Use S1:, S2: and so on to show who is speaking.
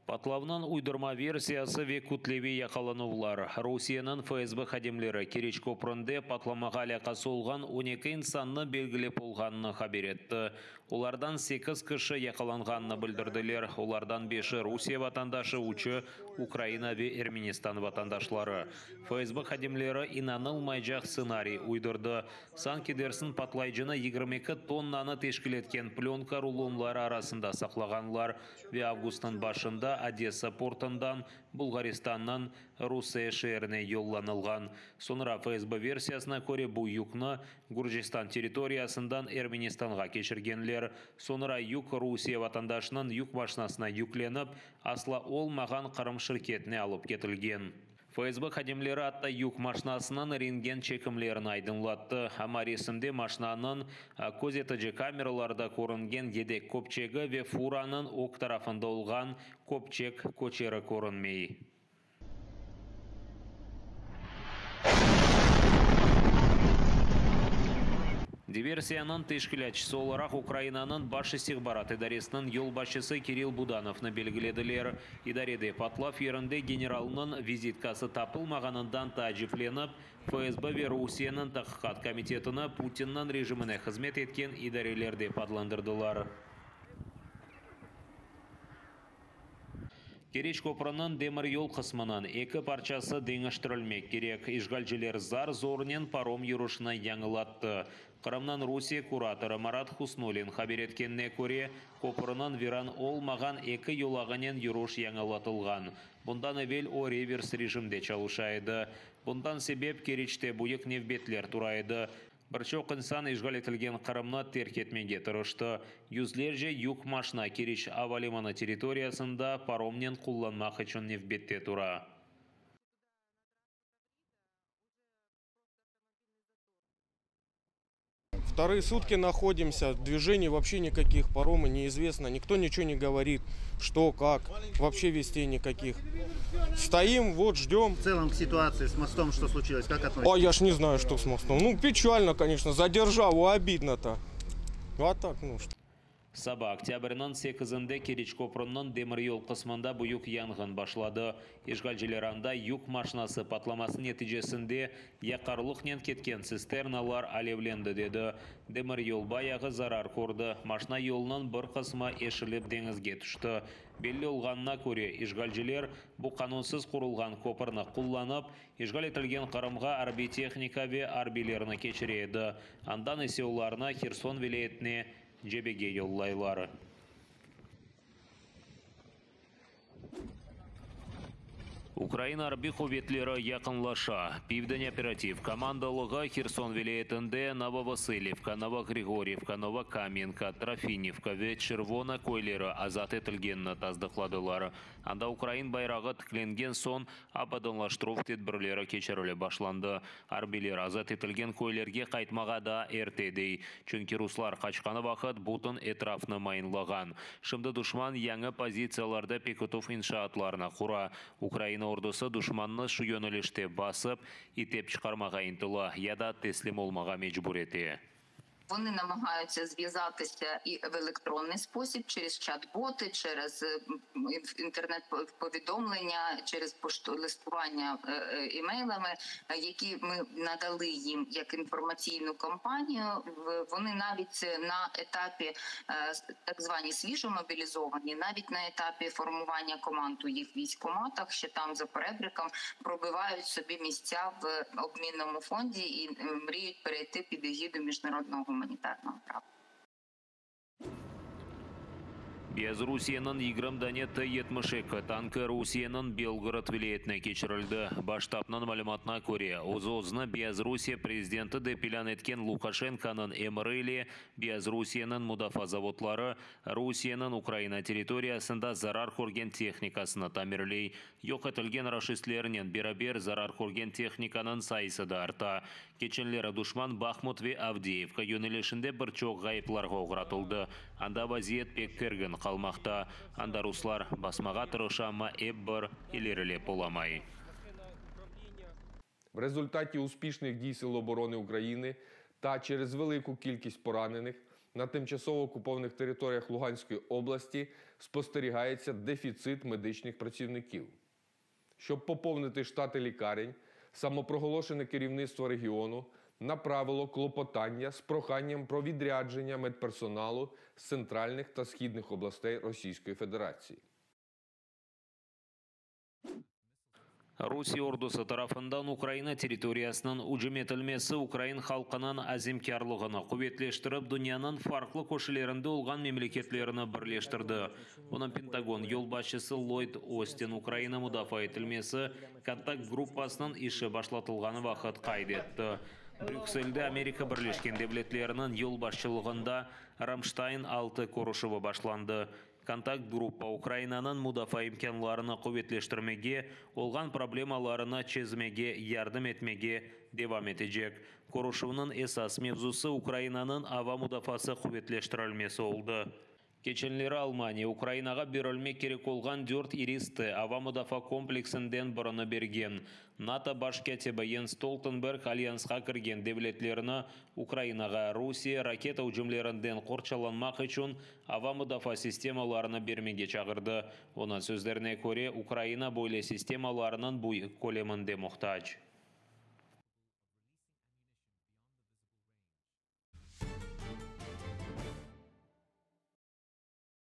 S1: Patlavnıñ uydurma versiyası ve kütleviy yaqalanuvlar. Rusiyeniñ FSB hadimleri Keriç köpründe patlamağa alâqası olğan 12 insannı belgilep olğanını haber etti. Olardan sekiz kişi yaqalanğanını bildirdiler, olardan beşi Rusiye vatandaşı, üçü, Ukraina ve Ermenistan vatandaşları. FSB hadimleri inanılmaycaq stsenariy uydurdı, sanki dersiñ patlayıcını 22 tonnanı teşkil etken plönka rulonları arasında saqlağanlar ve avgustnıñ başında Odessa portından Bulğaristannıñ Ruse şeerine yollanılğan. Soñra FSB versiyasına köre bu yükni Gürcistan territoriyasından Ermenistanğa keçirgenler. Soñra yük Rusiye vatandaşınıñ yük maşinasına yüklenip, asla olmağan Qırım şirketine alıp ketilgen. FSB hadimleri atta yük maşinasınıñ rentgen çekimlerini aydınlattı, amma resimde maşinanıñ közetici kameralarda körüngen yedek köpçegi ve furanıñ ög tarafında olğan köpçek köçeri körünmey. Diversiyanıñ teşkilâtçısı olaraq Ukrainanıñ Baş istihbarat idaresiniñ yolbaşçısı Kirill Budanovnı belgilediler. İdarede patlav yerinde generalnıñ vizitkası tapılmağanından taaciplenip, FSB ve Rusiyeniñ Taqiqat komitetini Putinniñ rejimine hızmet etken idareler dep adlandırdılar. Keriç köprüniñ demiryol qısmınıñ eki parçası deñiştirilmek kerek, işğalciler zar-zornen parom yürüşini yañılattı. Qırımnıñ Rusiye kuratorı Marat Husnullin haber etkenine köre, köprüniñ viran olmağan eki yolağınen yürüş yañılatılğan. Bundan evel o revers rejimde çalışa edi. Bundan sebep Keriçte büyük nevbetler tura edi. Bir çoq insan işğal etilgen Qırımnı terk etmege tırıştı. Yüzlerce yük maşina Keriç ava limanı territoriyasında paromnen qullanmaq içün nevbette tura.
S2: Вторые сутки находимся, движений вообще никаких, паромы неизвестно, никто ничего не говорит, что, как, вообще вестей никаких. Стоим, вот ждем.
S3: В целом к ситуации с мостом что случилось, как относитесь?
S2: А я ж не знаю, что с мостом. Ну, печально, конечно, за державу обидно-то. А так, ну что.
S1: Saba, oktâbrniñ sekizinde Keriç köprüniñ demiryol qısmında büyük yanğın başladı. İşğalciler anda yük maşinası patlaması neticesinde yaqarlıqnen ketken tsisternalar alevlendi, dedi. Demiryol bayağı zarar kördi, maşina yolunıñ bir qısmı eşilip deñizge tüşti. Belli olğanına köre, işğalciler bu qanunsız qurulğan köpürni qullanıp, işğal etilgen Qırımğa arbiy tehnika ve arbiylerni keçire edi, andan ise olarnı Herson vilâyetine cebege yollaylar. Ukraina arbiy quvetleri yaqınlaşa. Pivden operativ komandalığı Herson vilâyetinde Novovasılivka, Novogriğorivka, Novokamenka, Trofinivka ve Çervona köyleri azat etilgenini tasdıqladılar. Anda ukrain bayrağı tiklengen soñ abadanlaştıruv tedbirleri keçirile başlandı. Arbiyler azat etilgen köylerge qaytmağa daa erte dey, çünki ruslar qaçqanı vaqıt bütün etrafnı mayınlağan. Şimdi duşman yañı pozitsiyalarda pekitüv inşaatlarını qura. Ukraina ordusı duşmannı şu yönelişte basıp, itep çıqarmağa ıntıla ya da teslim olmağa mecbur ete.
S4: Вони намагаються зв'язатися і в електронний спосіб через чат-боти, через інтернет-повідомлення, через пошту листування імейлами, які ми надали їм як інформаційну кампанію. Вони навіть на етапі так звані свіжомобілізовані, навіть на етапі формування команд у їх військкоматах, ще там за перебріком пробивають собі місця в обмінному фонді і мріють перейти під егіду міжнародного гуманітарного права.
S1: Beyazrusiyeniñ 20 dane T-72 tankı Rusiyeniñ Belgorod vilâyetine keçirildi. Baş ştabnıñ malümatına köre, öz-özüni Beyazrusiye prezidenti dep ilân etken Lukaşenkonıñ emri ile Beyazrusiyeniñ mudafaa zavodları Rusiyeniñ Ukraina territoriyasında zarar körgen tehnikasını tamirley. Yoq etilgen raşistlernen beraber zarar körgen tehnikanıñ sayısı da arta. Keçenleri duşman Bahmut ve Avdeyevka yönelişinde bir çoq ğayıplarğa oğratıldı. Anda vaziyet pek kergin qala. qalmaqta. Anda ruslar basmağa tırışa, amma ep bir ilerilep olamay.
S5: В результаті успішних дій Сил оборони України та через велику кількість поранених на тимчасово окупованих територіях Луганської області спостерігається дефіцит медичних працівників. Щоб поповнити штати лікарень, самопроголошене керівництво регіону направило клопотання з проханням про відрядження медперсоналу з центральних та східних областей Російської Федерації.
S1: Rusiye ordusı tarafından Ukraina territoriyasınıñ ücüm etilmesi ukrain halqınıñ azimkârlığını quvetleştirip, dünyanıñ farqlı köşelerinde olğan memleketlerini birleştirdi. Bunı Pentagon yolbaşçısı Lloyd Ostin Ukraina mudafaa etilmesi kontakt gruppasınıñ işi başlatılğanı vaqıt qayd etti. Brükselde Amerika Birleşken Devletleriniñ yolbaşçılığında Ramştayn altı körüşüvi başlandı. Kontakt gruppa Ukrainanıñ mudafaa imkânlarını quvetleştirmege, olğan problemalarını çezmege yardım etmege devam etecek. Körüşüvniñ esas mevzusı Ukrainanıñ ava mudafaası quvetleştirilmesi oldı. Keçenleri Almaniya, Ukrainağa berilmek kerek olğan dört İris-T ava mudafaa kompleksinden birini bergen. NATO baş kâtibi Jens Stoltenberg alyansqa kirgen devletlerni Ukrainağa Rusiye raketa ücümlerinden qorçalanmaq içün ava mudafaa sistemalarını bermege çağırdı. Onıñ sözlerine köre, Ukraina böyle sistemalarnıñ büyük köleminde muhtac.